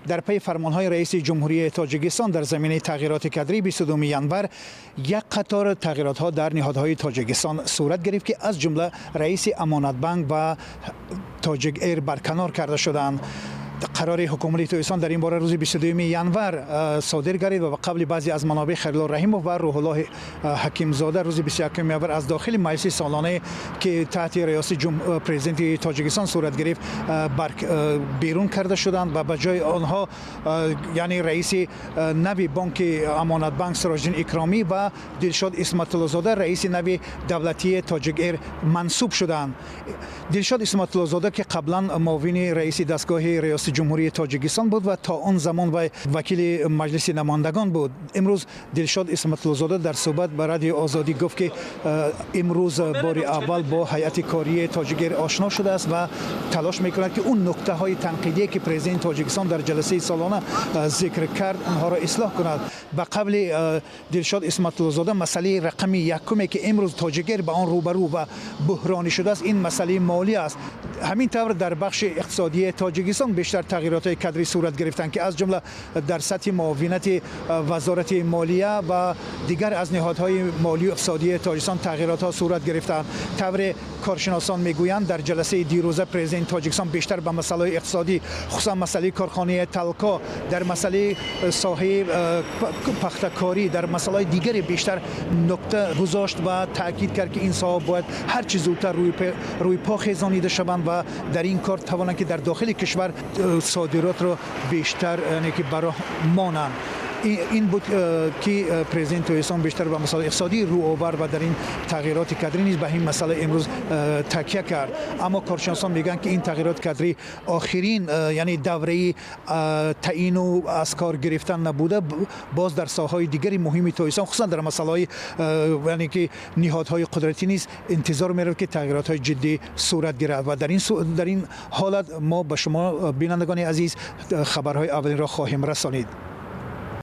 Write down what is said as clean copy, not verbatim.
Дар пайи фармонҳои раиси Ҷумҳурии Тоҷикистон дар заминаи тағйироти кадрӣ 22 январ як қатор тағйиротҳо дар ниҳодҳои Тоҷикистон сурат гирифт, ки аз ҷумла раиси Амонатбанк ва Тоҷик Эйр барканор карда шуданд. Қарори ҳукумати Тоҷикистон дар ин бора рӯзи 22 январ содир гардид ва ба қавли баъзе аз манобеъ, Халилулло Раҳимов ва Рӯҳуллоҳ Ҳакимзода рӯзи 21 январ аз дохили маҷлиси солонае, ки таҳти риёсати президенти Тоҷикистон сурат гирифт, берун карда шуданд ва ба ҷои онҳо, яъне раиси нави бонки Амонатбанк Сироҷиддин Икромӣ ва Дилшод Исматуллозода, раиси нави давлатии Тоҷик Эйр мансуб шуданд. Дилшод Исматуллозода, ки қаблан муовини раиси дастгоҳи риёсати Ҷумҳурии Тоҷикистон буд ва то он замон вай вакили Маҷлиси намояндагон буд. Имрӯз Дилшод Исматуллозода дар суҳбат ба Радиои Озодӣ гуфт, ки имрӯз бори аввал бо ҳайати кории Тоҷик Эйр ошно шудааст ва талош мекунад, ки он нуктаҳои танқидие, ки президенти Тоҷикистон дар ҷаласаи солона зикр кард, онҳоро ислоҳ кунад. Ба қавли Дилшод Исматуллозода, масъалаи рақами якуме, ки имрӯз Тоҷик Эйр ба он рӯбарӯ ва буҳронӣ шудааст, ин масъалаи молӣ аст. Ҳамин тавр, дар бахши иқтисодии Тоҷикистон бештар тағйиротҳои кадрӣ сурат гирифтанд, ки аз ҷумла дар сатҳи муовинати Вазорати молия ва дигар аз ниҳодҳои молию иқтисодии Тоҷикистон тағйиротҳо сурат гирифтанд. Тавре коршиносон мегӯянд, дар ҷаласаи дирӯза президенти Тоҷикистон бештар ба масъалаҳои иқтисодӣ, хусусан масъалаи корхонаи Талко, дар масъалаи соҳаи пахтакорӣ, дар масъалаҳои дигаре бештар нукта гузошт ва таъкид кард, ки ин соҳа бояд ҳарчи зудтар рӯи по хезонида шаванд ва дар ин кор тавонанд, ки дар дохили кишвар содиротро бештар, яъне ки ба роҳ монанд. Ин буд, ки президенти Тоҷикистон бештар ба масъалаи иқтисодӣ рӯ овард ва дар ин тағйироти кадрӣ низ ба ин масъала имрӯз такя кард. Аммо коршиносон мегӯянд, ки ин тағйироти кадрӣ охирин, яъне давраи таъину аз кор гирифтан набуда, боз дар соҳаҳои дигари муҳими Тоҷикистон, хусусан дар масъалаҳои, яъне ки ниҳодҳои қудратӣ низ интизор меравад, ки тағйиротҳои ҷиддӣ сурат гирад ва дар ин ҳолат мо ба шумо, бинандагони азиз, хабарҳои аввалинро хоҳем расонид.